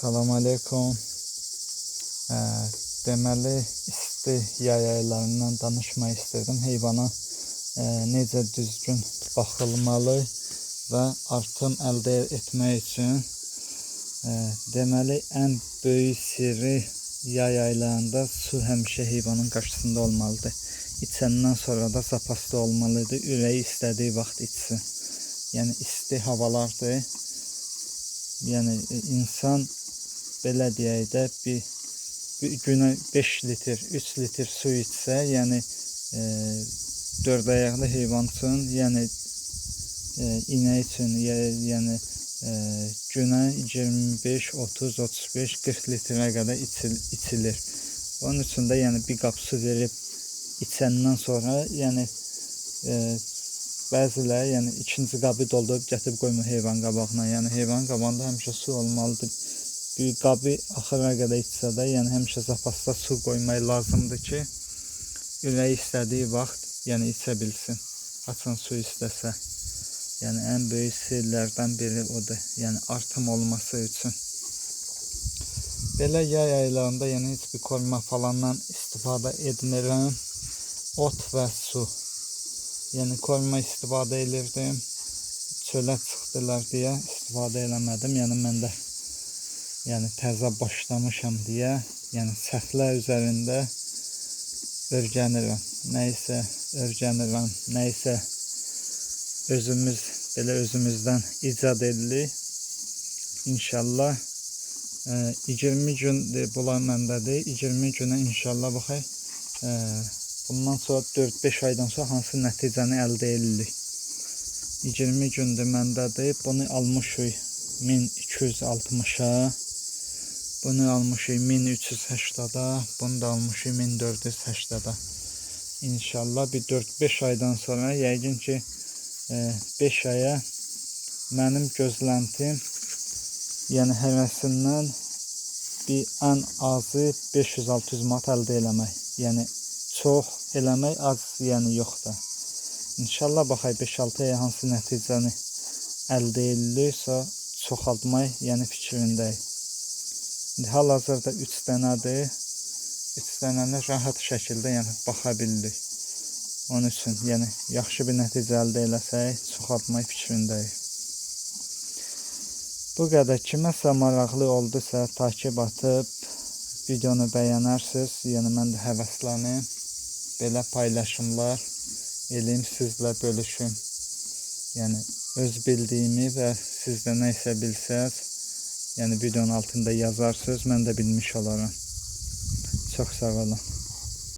Salam aleykum. Deməli, isti yay aylarından danışmaq istirdim. Heyvana necə düzgün baxılmalı və artım əldə etmək üçün. Deməli, ən böyük sirri yay aylarında su həmişə heyvanın qarşısında olmalıdır. İçəndən sonra da zapasda olmalıdır. Ürəyi istədiyi vaxt içsin. Yəni isti havalardır. Yəni insan belə deyək də bir günə 5 litr, 3 litr su içsə, yəni dörd ayaqlı heyvan üçün, yəni inək üçün, yəni günə 25, 30, 35, 40 litrə qədər içilir. Onun üçün də yəni bir qap su verib içəndən sonra, yəni bəziləri yəni ikinci qabı doldurub gətirib qoymur heyvan qabağına. Yəni heyvan qabağında həmişə su olmalıdır. Bir qabı axıra qədər içsə də, yəni həmişə zapasda su qoymaq lazımdır ki, ürəyi istədiyi vaxt, yəni içə bilsin. Haçan su istəsə. Yəni ən böyük sirlərdən biri odur. Yəni artım olması üçün. Belə yay aylarında yəni heç bir koruma falandan istifadə etmirəm. Ot və su. Yəni koruma istifadə edirdim. Çölə çıxdılar deyə istifadə eləmədim. Yəni mən də yəni təzə başlamışam deyə, yəni səhvlər üzərində öyrənirəm. Nə isə öyrənirəm, nə isə özümüz belə özümüzdən icad edirik. İnşallah 20 gündür bunlar məndədir. 20 günə inşallah baxaq. Bundan sonra 4-5 aydan sonra hansı nəticəni əldə edirik. 20 gündür məndədir. Bunu almışıq 1260-a. Bunu almışıq 1380-a. Bunu da almışıq 1480-a. İnşallah bir 4-5 aydan sonra yəqin ki 5 aya mənim gözləntim, yəni hərəsindən bir ən azı 500-600 manat əldə eləmək. Yəni çox eləmək, az yəni yox da. İnşallah baxaq 5-6 aya hansı nəticəni əldə edilirsə çoxaltmaq, yəni fikrindəyik. İndi hal-hazırda 3 dənədir. 3 dənəni rahat şəkildə yəni baxa bilirik. Onun üçün yəni yaxşı bir nəticə əldə eləsək çoxaltmaq fikrindəyik. Bu qədər. Kiməsə maraqlı oldusa takip atıb videonu bəyənərsiniz. Yəni mən də həvəslənim. Belə paylaşımlar eləyim, sizlə bölüşüm. Yəni öz bildiyimi və siz də nə isə bilsəz, yəni videonun altında yazarsınız, mən də bilmiş olaram. Çox sağ olun.